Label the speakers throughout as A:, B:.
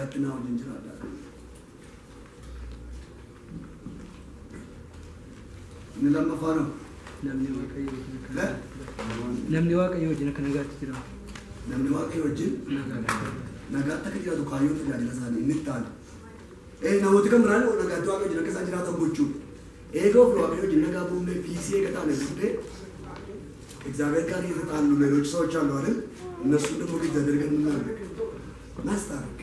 A: Nagaatti naa wajjin jiraadhaa. Inni lammaffaan hoo?
B: Namni Waaqayyo wajjin akka Namni Waaqayyo wajjin akka nagaatti jiraatu.
A: Namni Waaqayyo wajjin nagaatti akka jiraatu kaayyoon tajaajila isaanii inni itti aanu. Namooti kan biraan nagaatti Waaqayyo wajjin akka isaan jiraatan gochuudha. Eega ofii Waaqayyo wajjin nagaa buufnee piisii eega taane booddee እግዚአብሔር ጋር እየተጣሉ ሌሎች ሰዎች አሉ አይደል? እነሱን ደግሞ ከእግዚአብሔር ጋር እናደርግ ማስታረቅ።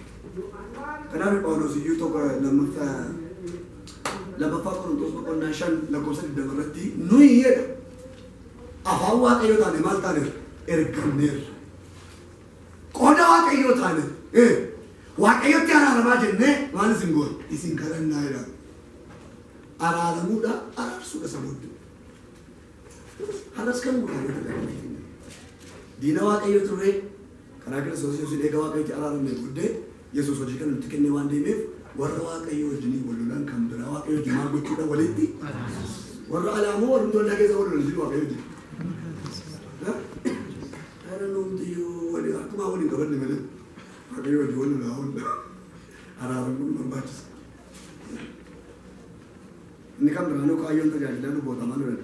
A: Kanaaf Phaawulos iyyuu tokko lammaffaa Qorontos boqonnaa 5 lakkoofsa 20 irratti nuyi jedha afaan Waaqayyoo taane maal taaneerra? Ergamneerra. Qooda Waaqayyoo taane Waaqayyotti araaramaa jennee maal isin goona? Isin kadhannaa jedha. Araaramuudha araarsuudha isa booddee. Har'as kan godhaa tajaajila keenya. Diina Waaqayyoo turre karaa Kiristoos Yesuusiin eega Waaqayyotti araaramne booddee Yesuus hojii kana nutti kennee waan deemeef warra Waaqayyoo wajjinii wal lolan kan biraa Waaqayyoo wajjin maal gochuudha walitti warra alaamoo warri waldaa keessa wal lolan jiru Waaqayyoo wajjin. Ara nuti walii akkuma waliin qabanne malee Waaqayyoo wajjin wal lolaa oolla. Araaramuun barbaachisa. Inni kan biraanuu kaayyoon tajaajilaa luboota maal jedhan?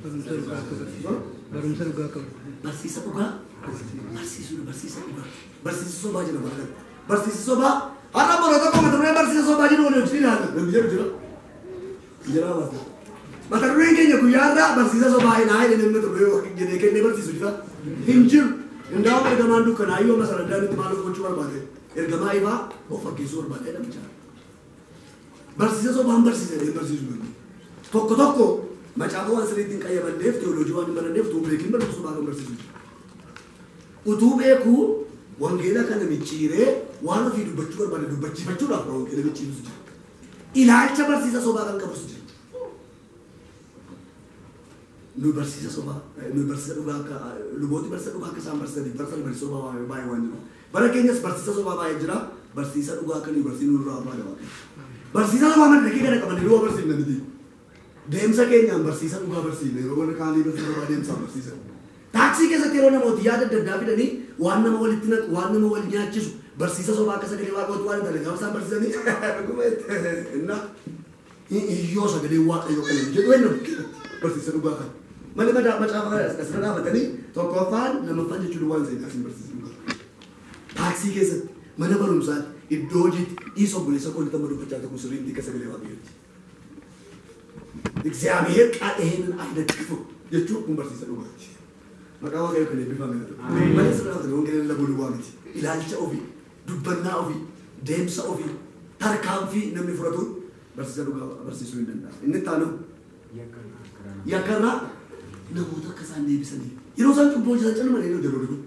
B: Barumsa dhugaa akka barsiisu. Barumsa dhugaa akka barsiisu.
A: Barsiisa dhugaa barsiisuudha barsiisa dhugaa. Barsiisa sobaa jedhama kana. Barsiisa sobaa har'a baroota tokko mata dureen barsiisa sobaa jedhu walii wajjin ilaalla. Namni jedhu jira. Jira baasa. Mata dureen keenya guyyaa har'aa barsiisa sobaa hin haa jedhee namni mata duree jedhee kennee barsiisu jira. Hin jiru. Indaa'u ergamaan dukkanaa iyyuu amma sadarkaa nuti maal of gochuu barbaade? Ergamaa ifaa of fakkeessuu barbaade namicha. Barsiisa sobaan barsiisa jedhee barsiisu namni. Tokko tokko macaafa waan sirriitti hin qayyabanneef teoloojii waan hin baranneef utuu beekin barsiisa sobaa kan barsiisu jira. Utuu beekuu wangeela kana micciiree waan ofii dubbachuu barbaade dubbachiifachuudhaaf kan wangeela micciirus jira. Ilaalcha barsiisa sobaa kan qabus jira. Nu barsiisa sobaa, nu barsiisa dhugaa akka lubooti barsiisa dhugaa akka isaan barsiisaniif barsiisa barsiisa sobaa baay'ee waan jiru. Bara keenyas barsiisa sobaa baay'ee jira. Barsiisa dhugaa akka nuyi barsiisnu nurraa barbaada Waaqayyo. Barsiisa sobaa maddakii kana qabannee du'a barsiifna miti. Deemsa keenyaan barsiisa dhugaa barsiifna yeroo warri kaanii barsiisa sobaa deemsaan barsiisan. Taaksii keessatti yeroo namooti yaada adda addaa fidanii waan nama walitti naqu, waan nama wal nyaachisu barsiisa sobaa akka sagalee Waaqayyootti waan hin taane gaafa isaan barsiisanii dhuguma inna iyyoo sagalee Waaqayyoo kana hin jedhu eenyu barsiisa dhugaa kana. Malee madaa macaafa kana asirra dhaabatanii tokkoffaan lammaffaan jechuun waan seenaa isin barsiisa dhugaa. Taaksii keessatti mana barumsaatti iddoo hojiitti dhiisa obboleessa koo nama dubbachaa tokko sirrii miti akka sagalee Waaqayyooti. እግዚአብሔር ቃል ይሄንን አይደግፍም jechuun kun barsiisa dhugaati. Maqaa Waaqayyoo kan eebbifame haa ta'u. Malee sirna dhaabatanii wangeela lallabuu duwwaa miti. Ilaalcha ofii, dubbannaa ofii, deemsa ofii, tarkaanfii namni fudhatuun barsiisa dhugaa barsiisuu hin danda'a. Inni itti aanu yakkarraa namoota akka isaan deebisanii yeroo isaan cubbuu hojjetan calma malee hojjetu kun.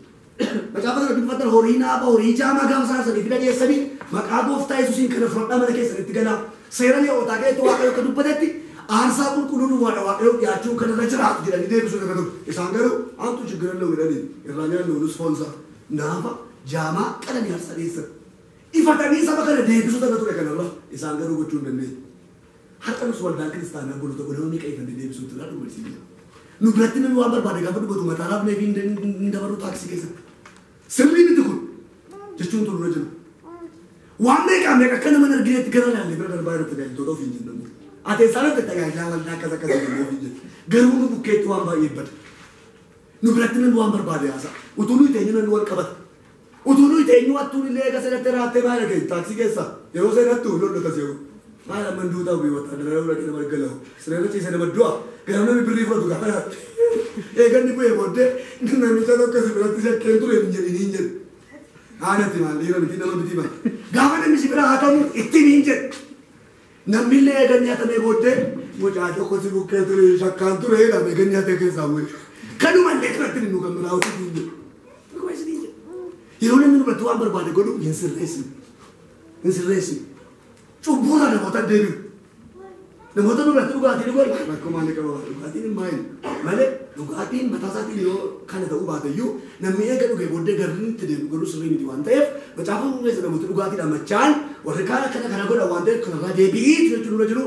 A: Macaafa kana dubbatan horii naafa horii jaamaa gaafa isaan sanii fida dhiyeessanii maqaa gooftaa Yesuusiin kana fudhadhaa mana keessanitti galaa. Seera Leewwotaa keessatti Waaqayyo akka dubbatetti aarsaa qulqulluu duwwaadha Waaqayyo dhiyaachuu kan irra jiraatu jedhanii deebisuu irra ture. Isaan garuu aantu chiggirra la'u jedhanii irraa nyaannu nus foonsa naafa jaamaa qalanii aarsaa dhiyeessan. Ifatanii saba kana deebisuu irra ture kanarra isaan garuu gochuu hin dandeenye. Har'a nus waldaan kiristaanaa godhu tokko nama meeqa ifannee deebisuu irraa dubbisiifna. Nu biratti namni waan barbaade gaafa dubbatu mataa raafnee fi hin dabarru taaksii keessatti. Sirrii miti kun jechuun toluu jiru. Waan meeqa meeqa akka nama hin arginetti gara laallee bira darbaa yeroo tajaajiltoota ofiin jennamu. Ati isaan irratti tajaajilaa waldaa akkas akkas jennamu ofiin jenna. Garuu nu bukkeetti waan baay'ee bada. Nu biratti namni waan barbaade haasa'a. Utuu nuyi teenyu namni wal qabata. Utuu nuyi teenyu hattuun illee eega seenattee raattee maal dhageenye taaksii keessa yeroo seenattu lolloota seeru. Maal amma duutaa bu'ee wataadara yeroo dhaqee nama gala'u. Sireera ciisee nama du'a. Garuu namni birrii fudhatu gaafa yaadde. Eeganni bu'ee booddee namicha tokko si biratti shakkeen ture hin jedhin hin jedhu. Haadhati maal dhiira miti nama miti maal. Gaafa namni si bira hatamu ittiin hin jedhu. Namni illee eeganni hatamee booddee mucaa tokko si bukkee ture shakkaan ture jedhama eeganni hatee keessaa bu'e. Kanuma illee biratti nu kan biraa hojii hin jedhu. Dhuguma isin hin jedhu. Yeroo namni nu biratti waan barbaade godhu hin sirreessinu. Hin sirreessinu. Cubbuudha namoota deebi'u. Namoota nu biratti dhugaatii dhugan rakkoo maalii qaba dhugaatiin hin maayin. Malee dhugaatiin mataa isaatiin yoo kana ta'uu baate iyyuu namni eega dhugee booddee garri itti deemu garuu sirrii miti waan ta'eef macaafa keessa namoota dhugaatiidhaan machaan warri kaan akkana kana godhan waan ta'eef kanarraa deebi'ii jechuun nurra jiru.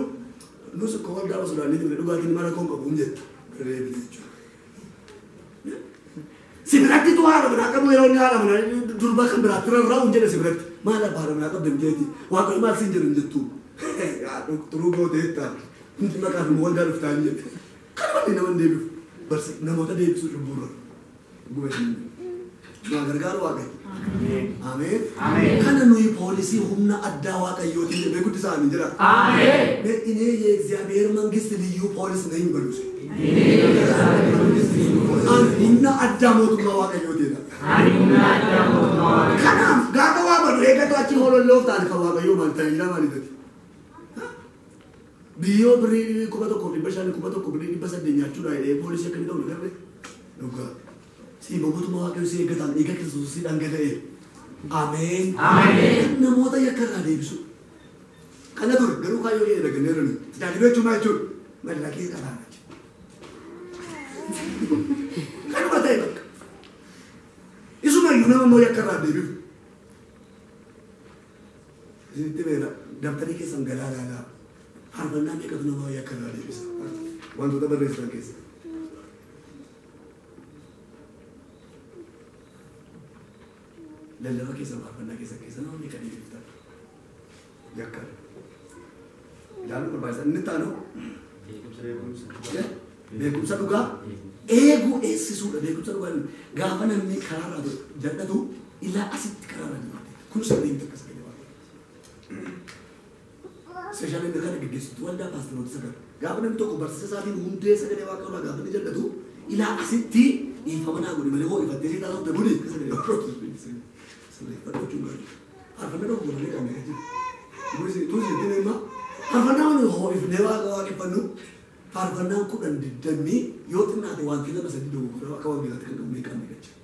A: Nus akka waldaa osoo daandii dhugee dhugaatiin mara koon qabu hin jettu. Deebi'ii jechuudha. Si biratti tu haadha manaa qabu yeroo inni haadha manaa durba kan biraatti rarra'u hin jedhe si biratti. Maal abbaa manaa qabdan jeeti. Waaqayyo maal siin jedhan jettu. Turuu gooteetta. Nuti maqaaf immoo waldaa dhuftaa hin jedhe. Kana malee nama hin deebifu. Barsi namoota deebisuu cubbuurra. Dhuguma isin nu gargaaru Waaqayyo. Ameen. Kana nuyi poolisii humna addaa Waaqayyootiin jedhee guddisaa amin jedha. Ameen. እኔ የእግዚአብሔር መንግስት ልዩ ፖሊስ ነኝ በሉ። Humna addaa mootummaa Waaqayyootiidha. Kanaaf gaafa waa badu eeggatu achi hololloof ta'an kan Waaqayyoo maal tajaajila maalii ta'e? Biyyoo birrii 1500 1800 nyaachuudha jedhee poolisii akka inni ta'u nagarre dhugaa. Si mootummaa Waaqayyoo si eeggataan dhiiga Kiristoos si dhangala'e. Ameen. Namoota yakka irraa deebisu. Kana ture garuu kaayyoo keenya daganneerra nuyi. Tajaajila jechuun maal jechuudha? Mallaqee qabaana. Kanuma ta'e bakka. Isuma iyyuu nama immoo yakka irraa deebifu. Isinitti beera dabtarii keessan galaa ilaalaa. Faarfannaa meeqatu nama yakka irraa deebisa? Wantoota barreessitan keessa. Lallaba keessan faarfannaa keessan keessa nama meeqa deebiftan? Yakka. Ilaaluu barbaachisa. Inni taanu beekumsa dhugaa eeguu eessisuudha. Beekumsa dhugaa gaafa namni karaarraa jal'atu ilaa asitti karaarraa jal'atu. Kun sirrii miti akka sagalee Waaqayyoo. Ispeeshaalee inni kana geggeessitu waldaa paasteroota sagal. Gaafa namni tokko barsiisa isaatiin hundee sagalee Waaqayyoo gaafa inni jal'atu ilaa asitti dhiifama naa godhi malee ho'ifattee si taasifte buli akka sagalee Waaqayyoo sirreeffadhu jechuun gaarii. Faarfannaa tokko malee qabnee jiru. Tuusi ittiin himma. Faarfannaa nuyi ho'ifnee Waaqa waaqeffannu faarfannaan 10 20 yoo xinnaate wanti 2 3 dogoggora akka wangeelaatti kan qabu meeqaan meeqa jira.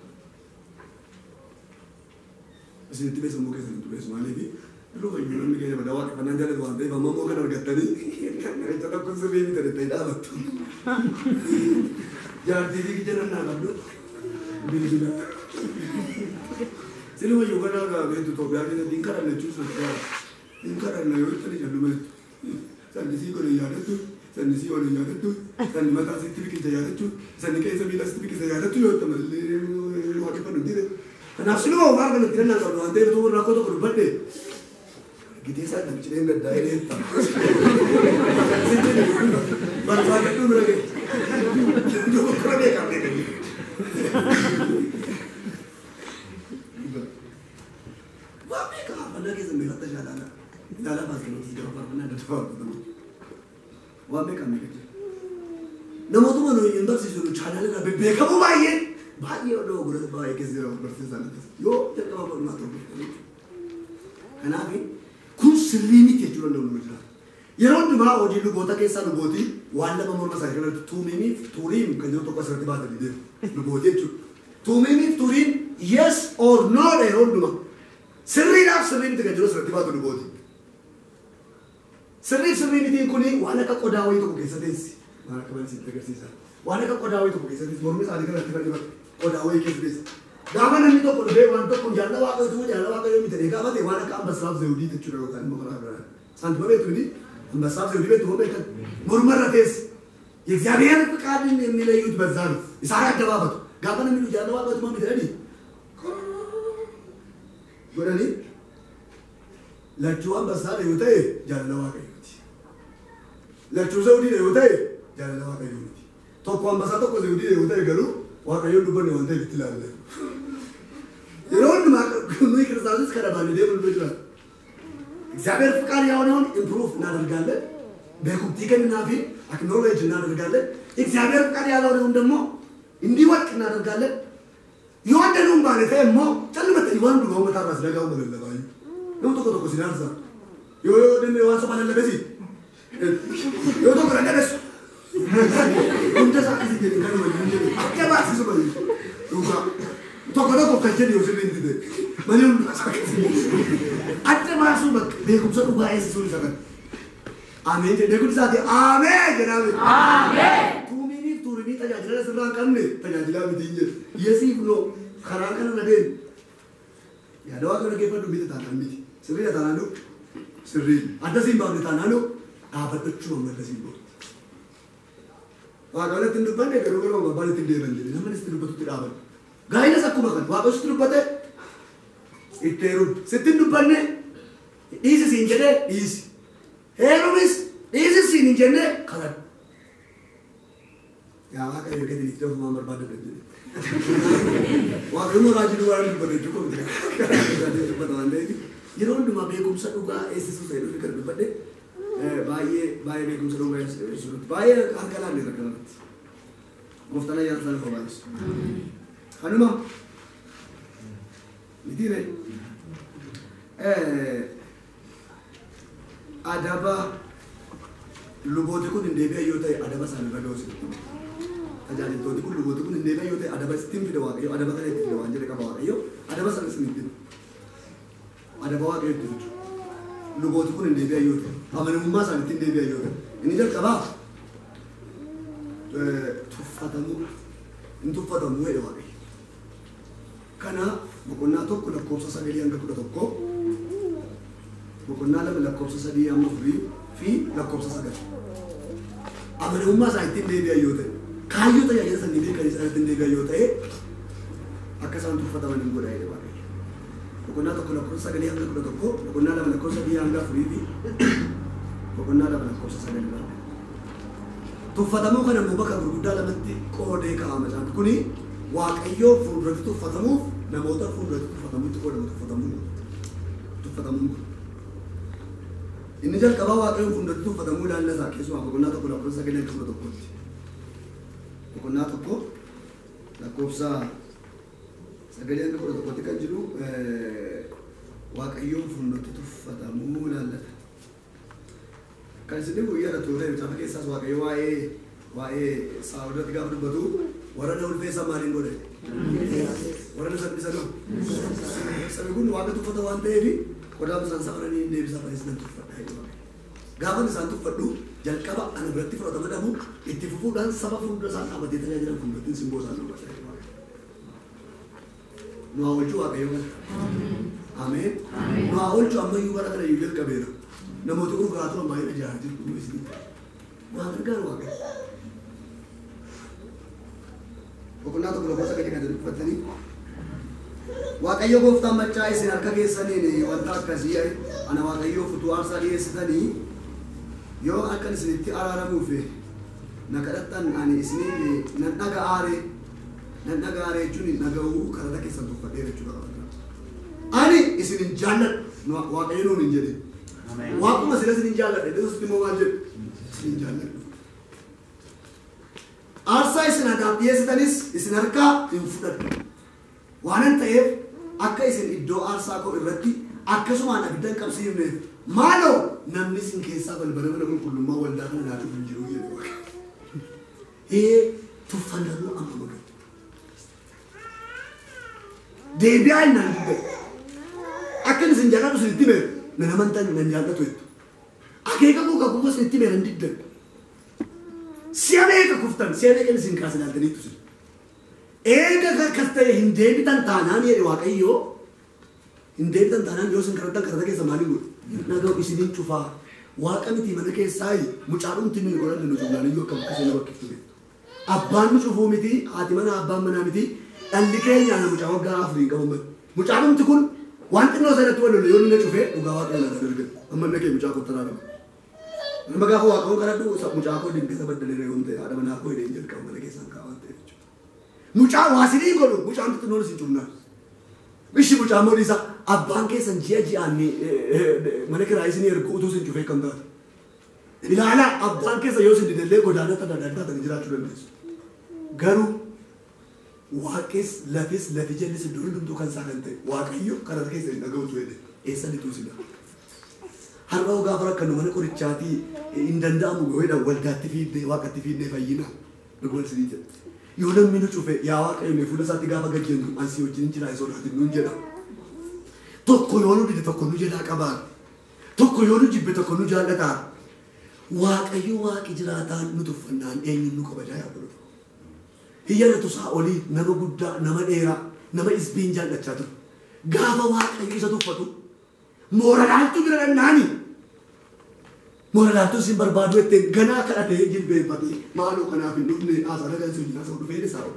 A: Isinitti beeksisa keessan hin tureessu maaliif duruma iyyuu namni keenya badaa waaqeffannaan jaallatu waan ta'eef amma immoo kan argattanii namicha tokko sirrii miti jettanii dhaabattu. Jaartii fi kicha nannaa qabdu bilbila. Siluma iyyuu kana beektu Itoophiyaa keessatti hin kadhanna jechuun sana hin kadhanna yoo itti jalluma jettu. Sanni sii godhe yaadattu, sanni sii oole yaadattu, sanni mataa sitti biqilcha yaadattu, sanni keessa miila sitti biqilcha yaadattu yoo itti malee waaqeffannu hin jire. Kanaaf siluma homaa arganna itti nannaa qabdu waan ta'eef utuu rakkoo tokko dubbadhe gitee isaa namichi dheen gaddaa jedhee itti. Barbaadadhu bira ga'e. Dogoggora beekaa beekan jiru. Waan beekaa faarfannaa keessa meeqatta shaalaalaa. Ilaalaa paasteroota gaafa faarfannaa adda addaa faarfatamu. Waan meeqa meeqa jira. Namootuma nuyi hin barsiisnu chaanaala irraa bebbeekamoo baay'ee baay'ee dogoggora baay'ee keessa jira barsiisaa keessa. Yoo jalqaba barnootaa ta'u. Kanaaf kun sirrii miti jechuudha namni jira. Yeroo hundumaa hojii luboota keessaa lubootii waan lama morma isaanii kanatti tuumiimiif tuuriin kan jiru tokko asirratti baatanii deemu. Lubootii jechuudha. Tuumiimiif tuuriin yes or no dha yeroo hundumaa. Sirriidhaaf sirrii miti kan jiru asirratti baatu lubootii. Sirriif sirrii mitiin kuni waan akka qodaa wayii tokko keessa teessi. Maal akka malee sitti agarsiisa. Waan akka qodaa wayii tokko keessa teessi. Mormi isaanii kanatti fannifatu. Qodaa wayii keessa teessi. Gaafa namni tokko dhufee waan tokko jaalala Waaqayyoo jaalala Waaqayyoo miti jedhee gaafate waan akka ambassaaf zawudii jechuudha yookaan immoo karaa biraa. Saantima beektu miti ambassaaf zawudii beektu moo beektan mormarra teessi. የእግዚአብሔር ፍቃድን የሚለዩት በዛ ነው። ይስሐቅ አደባባቱ gaafa namni jaalala Waaqayyoo miti jedhanii godhanii lachuu ambassaadha yoo ta'e jaalala Waaqayyooti. Lachuu zawudiidha yoo ta'e jaalala Waaqayyooti. Tokko ambassaa tokko zawudiidha yoo ta'e garuu Waaqayyoon dubbanne waan ta'eef itti ilaalle. Yeroo hundumaa nuyi kiristaanotis kana baannee deemnu nu jira. እግዚአብሔር ፍቃድ የሆነውን ኢምፕሩቭ እናደርጋለን። beekumtii kenninaafi አክኖሌጅ እናደርጋለን። እግዚአብሔር ፍቃድ ያልሆነውን ደግሞ እንዲወድቅ እናደርጋለን። የወደደውን ማለት immoo callumattanii waan hundumaa uummata irraas dhaga'uu malee Nama tokko tokko si naarsa. Yoo yoo dhimmi waan soba lallabesi. Yoo tokko lallabesu. Hunda isaa akkasii jedhe kanuma hin jedhe. Akka baasisu malee. Dhugaa. Tokko tokko kan jedhe yoo sirrii miti ta'e. Malee hundumaa isaa akkasii. Adda baasuu bakka beekumsa dhugaa eessisuun isa kana. Ameen jedhee guddisaati. Ameen jedhame. Ameen. Tuumiiniif tuurinii tajaajila sirraa hin qabne tajaajilaa miti hin jedhe. Yesiif noo karaa kana na deemu. Yaada Waaqayyoo dhaggeeffadhu miti taanaan miti. Sirriidha taanaan sirrii. Adda siin baafne taanaan dhaabbachuu amma adda siin baafne. Waaqayyoon itti hin dubbanne garuu garuu abbaan itti hin deeman jedhe namni itti dubbatutti dhaaban. Gaa'ilas akkuma kana Waaqayyo sitti dubbate Itti heerumi. Sitti hin dubbanne dhiisi siin jedhee dhiisi. Heerumis dhiisi siin hin jenne kadhadhu. Yaa Waaqayyo gadi dhiiftee ofumaan barbaadadha jedhe. Waaqayyo raajii duwwaa dubbata jechuu koo miti. Dubbata waan ta'eef yeroo hundumaa beekumsa dhugaa eessisuu ta'e dhufi kan dubbadhe baay'ee baay'ee beekumsa dhugaa eessisuu baay'ee harka laallee rakka kanatti. Gooftaan ayyaana sana fobaayisu. Kanuma miti ree adaba lubooti kun hin deebi'an yoo ta'e adaba isaanii irra ga'u sitti. Tajaajiltooti kun lubooti kun hin deebi'an yoo ta'e adaba ittiin fida Waaqayyo adaba kana itti fida waan jedhe qaba Waaqayyo adaba sana isin itti adaba Waaqayyo itti fidu. Lubooti kun hin deebi'an yoo ta'e amanamummaa isaanii ittiin deebi'an yoo ta'e inni jalqabaa tuffatamuu hin tuffatamuu jedhe Waaqayyo. Kana boqonnaa 1 lakkoofsa 9 hanga 11 boqonnaa 2 lakkoofsa 3 hanga 4 fi lakkoofsa 9. Amanamummaa isaa ittiin deebi'an yoo ta'e kaayyoo tajaajila sanii beekan isaan ittiin deebi'an yoo ta'e akka isaan tuffataman hin godha jedhe Waaqayyo. Boqonnaa 1 lakkoofsa 9 hanga 11 boqonnaa 2 lakkoofsa 3 hanga 4 fi boqonnaa 2 lakkoofsa 9 irraa. Tuffatamuu kana immoo bakka gurguddaa lamatti qoodee kaa'ama macaan kuni Waaqayyoo fuulduratti tuffatamuuf namoota fuulduratti tuffatamuutti qoodama tuffatamuun kun. Inni jalqabaa Waaqayyoon fuulduratti tuffatamuu ilaallata keessumaa boqonnaa 1 lakkoofsa 9 hanga 11tti. Boqonnaa 1 lakkoofsa 9 hanga 11tti kan jiru Waaqayyoon fuulduratti tuffatamuu ilaallata. Kan isin guyyaa irratti ta'e macaafa keessaas Waaqayyo waa'ee Saa'ol irratti gaafa dubbatu warra na ulfeessan maaliin godhe? Warra na salphisan. Sabni kun Waaqa tuffata waan ta'eef qodaa isaan safaranii hin deebisaa fayyis nan tuffadha jedhe Waaqayyo. Gaafa isaan tuffadhu jalqaba ana biratti fudhatama dhabu itti fufuudhaan saba fuuldura isaan dhaabatee tajaajilan fuulduratti simboo isaan dubbata jedhe Waaqayyo. Nu haa oolchu Waaqayyo kana. Ameen. Nu haa oolchu ammayyuu bara kana iyyuu jalqabeera. Namooti gurguraa turan baay'ee ajaa'aa jiru kun isin. Nu haa gargaaru Waaqayyo. Boqonnaa 1 lakkoofsa 9 kan dubbatanii Waaqayyo gooftaan maccaa isin harka keessaniin wanta akkasii ana Waaqayyoof utuu aarsaa dhiyeessitanii yoo akka isinitti araaramuuf na kadhattan ani isiniif nan dhaga'aare jechuun hin dhaga'uu kadhata keessan tuffadheera jechuudha. Ani isin hin jaalladhu Waaqayyo nuun hin jedhin. Waaquma sila isin hin jaalladhe Yesuus immoo maal jedhu isin hin jaalladhu. Aarsaa isin anaaf dhiyeessitanis isin harkaa hin fudhadhu. Waanan ta'eef akka isin iddoo aarsaa koo irratti akkasumaan abidda hin qabsiifneef maaloo namni isin keessaa balbala mana qulqullummaa waldaa kana naa cufu hin jiru jedhe Waaqayyo. Tuffannamuu amma magal. Deebi'aa hin naan dubbadhu. Akka isin jaalladhu isinitti himeera nan amantan nan jaallatu jettu. Akeeka koo kakuu isinitti himeera hin diddan. Si'a meeqa kuftan si'a meeqa isin kaasa ilaaltaniittu isin. Eega akkas ta'e hin deebitan taanaan jedhe Waaqayyo hin deebitan taanaan yoo isin kadhattan kadhata keessa maaliin godhu? Naga'u isiniin cufaa. Waaqa miti mana keessaa mucaadhumti nuyi godhanne nu cufnaan iyyuu akkam akka isheen bakkiftu beektu. Abbaan nu cufuu miti haati manaa abbaan manaa miti dhalli keenya ana mucaa waggaa 4 hin qabu malee. Mucaadhumti kun waan xinnoo sanatti wal lole yoo inni na cufee dhugaa Waaqayyo na darbe. Amma inni kee mucaa kottu araarama. Nama gaafa Waaqayyoon kadhadhu mucaa koo dingata baddaleera yoo ta'e haadha manaa koo hidheen jalqaba mana keessaan kaa'aa waan ta'eef jechuudha. Mucaa waa isinii godhu mucaan xixinnoon isin cufnaan. Ishi mucaa immoo dhiisa abbaan keessan ji'a ji'aan mana kiraa isinii ergu utuu isin cufee kan taate. Ilaalaa abbaan keessan yoo isin didellee godaanota adda addaa taatanii jiraachuu dandeessu. Garuu Waaqis lafis lafi jallis iddoo hundumtuu kan isaa kan ta'e Waaqayyo kadhata keessa hin dhaga'utu jedhe eessa lixuu sila. Har'a hoo gaafa rakkannu mana qorichaatii hin danda'amu godha waldaatti fiiddee Waaqatti fiiddee fayyina dhuguma isinii jedha. Yoo namni nu cufe yaa Waaqayyo nuyi fuula isaatti gaafa gajjennu an si wajjin hin jira hin sodaatin nuun jedha. Tokko yoo nu dide tokko nu jalaa qabaa. Tokko yoo nu jibbe tokko nu jaallataa. Waaqayyo Waaqi jiraataan nu tuffannaan eenyuun nu kabajaa yaa godhatu. Hiyyaratu Saa'olii nama guddaa nama dheeraa nama isbiin jaallachaa ture. Gaafa Waaqayyo isa tuffatu moora laaltuu bira dhannaani. Moora laaltuu isin barbaadu jetteen ganaa kadhatee jilbeenfatee maaloo kanaaf hin dhufne haasaa dhagaan si wajjin haasa'u dhufee Saa'ol.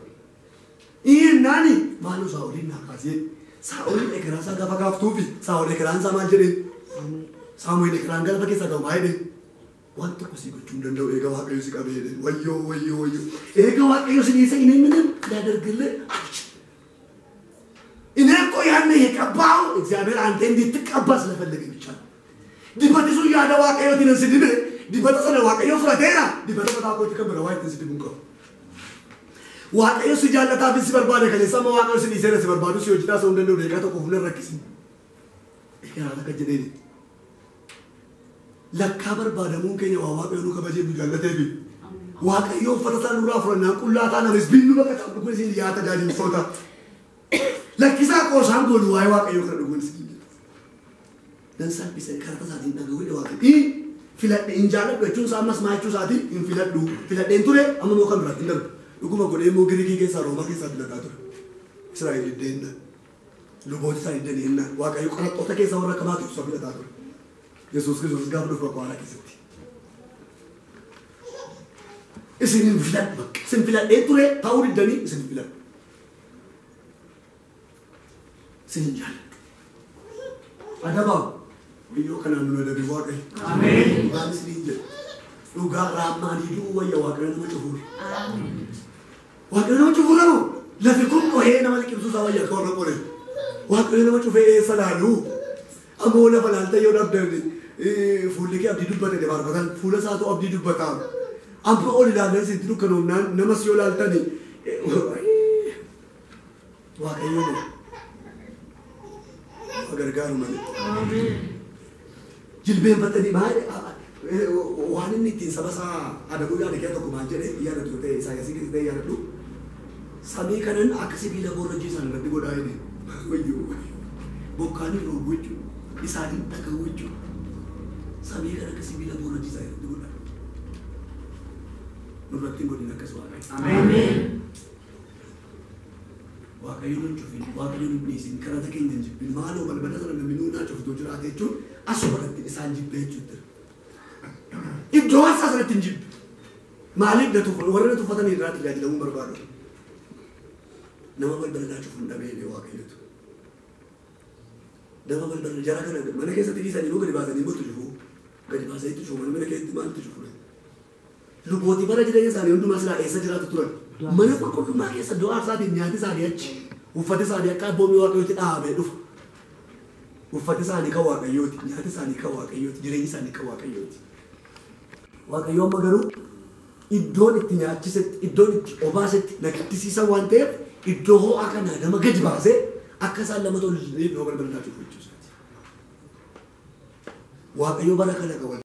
A: Iyyennaani maaloo Saa'oliin naa kaasee Saa'ol ekeraa isaa gaafa kaaftuufi Saa'ol ekeraan isaa maal jedhee? Saamu'eel ekeraan gaafa keessaa ga'u maal jedhee? Waan tokko si gochuu hin danda'u eega Waaqayyo si qabee jedhee. Wayyoo wayyoo wayyoo. Eega Waaqayyo si dhiise inni ምንም ሊያደርግልህ አልችልም። እኔ እኮ ያኔ የቀባው እግዚአብሔር አንተ እንድትቀባ ስለፈለገ ብቻ ነው። Dibati sun yaada Waaqayyootiin si dibe dibata sana Waaqayyo fudhateera dibata mataa kootti kan bira waa ittiin si dibuun qabu. Waaqayyo si jaallataaf si barbaade kaleessa amma Waaqayyo si dhiiseera si barbaadu si hojjetaa isa hin danda'u deeqaa tokko fuula rakkisin. Egaa akka jedheeni. Lakkaa barbaadamuun keenya waa Waaqayyo nu kabajee nu jaallateefi. Waaqayyo uffata isaa nurraa fudhannaan qullaa taanaan hizbiin nu baqataa dhuguun isin yaa tajaajiltoota. Lakkisaa qoosaan goonu waa'ee Waaqayyoo kana dhuguun isin jedha. Nan salphise karata isaatiin dhaga'uu Waaqayyo. Filadhe hin jaalladhu jechuun isaa ammas maal jechuu isaatiin hin filadhu. Filadheen ture amma immoo kan biraatti hin darbu. Dhuguma godhee immoo Giriikii keessaa Roomaa keessaa filataa ture. Israa'el iddeenna. Luboota isaa iddeenna. Waaqayyo qorattoota keessaa warra akka Maatewos filataa ture. Yesuus Kiristoos gaafa dhufu akka waaraa keessatti. Isin hin filadhu. Isin filadhee ture ta'uu diddanii isin hin filadhu. Isin hin jaalladhu. Adabaa biyyoo kanaan nu adabi Waaqayyo. Ameen. Dhugaan isiniin jedha. Dhugaa raammaanii du'uu wayya Waaqayyo nama cufuudha. Waaqayyo nama cufuudha moo? Lafi kun dhohee nama liqimsuu isaa wayya akka warra qoree. Waaqayyo nama cufee eessa laalu? Ammoo lafa laalta yoo dhabdan fuulli kee abdii dubbate faarfatan fuula isaatu abdii dubbataa. Amma ol ilaallan isitti dukkanoomnaan namas yoo laaltani Waaqayyo moo? Waa gargaaru malee. Jilbeenfatanii maal waan inni ittiin saba isaa adabuu yaada kee tokko maal jedhee yaadatu yoo ta'e Isaayyaasii keessa ta'e yaadadhu. Samii kanan akka sibiila boorrajii isaan irratti godhaa jedhe. Wayyoo bokkaan hin roobu jechuudha. Isaan hin dhaga'u jechuudha. Samii kana akka sibiila boorrajii isaan irratti godhaa. Nurratti hin godhin akkas Waaqayyo. Ameen. Waaqayyo nun cufin, Waaqayyo nun dhiisin, karata keenya hin jibbin, maaloo balbala sana namni nuunaa cuftuu jiraate jechuun asuma irratti isaan jibbee jechuudha. Iddoo isaa sanatti hin jibbe. Maaliif na tuffatan? Warra na tuffatan irraa tajaajilamuu barbaadu. Nama balbala naa cufuun dhabee Waaqayyotu. Nama balbala jara kana mana keessatti dhiisanii immoo gadi baasanii immoo itti cufuu. Gadi baasanii itti cufu mana keessatti maaltu cufu? Lubooti bara jireenya isaanii hundumaa silaa eessa jiraatu turan? Mana qulqullummaa keessa iddoo aarsaatiin nyaati isaanii achi. Uffati isaanii akka abboomii Waaqayyooti dhaabee dhufa. Uffati isaanii kan Waaqayyooti, nyaati isaanii kan Waaqayyooti, jireenyi isaanii kan Waaqayyooti. Waaqayyo amma garuu iddoon itti nyaachisetti, iddoon itti obaasetti na gaddisiisan waan ta'eef iddoo ho'aa kanaa nama gadi baasee akka isaan lama tolaniif nama balbala naa cufu jechuusaati. Waaqayyo bara kana qaba.